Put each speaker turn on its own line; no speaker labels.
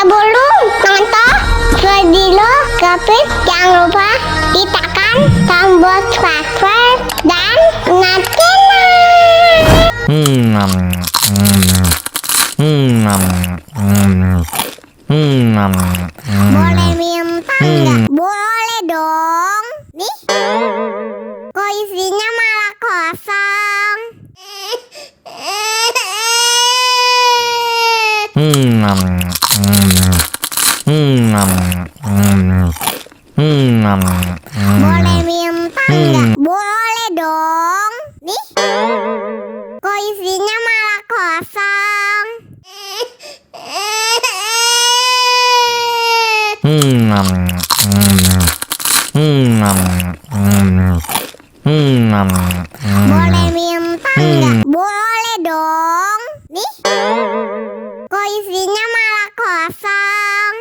Sebelum nonton video Gapit, jangan lupa ditekan tombol subscribe dan boleh minta nggak? Boleh dong. Nih, kok isinya malah kosong? Boleh minta nggak? Boleh dong. Nih, kok isinya malah kosong? Boleh minta nggak? Boleh dong. Nih, kok isinya malah kosong?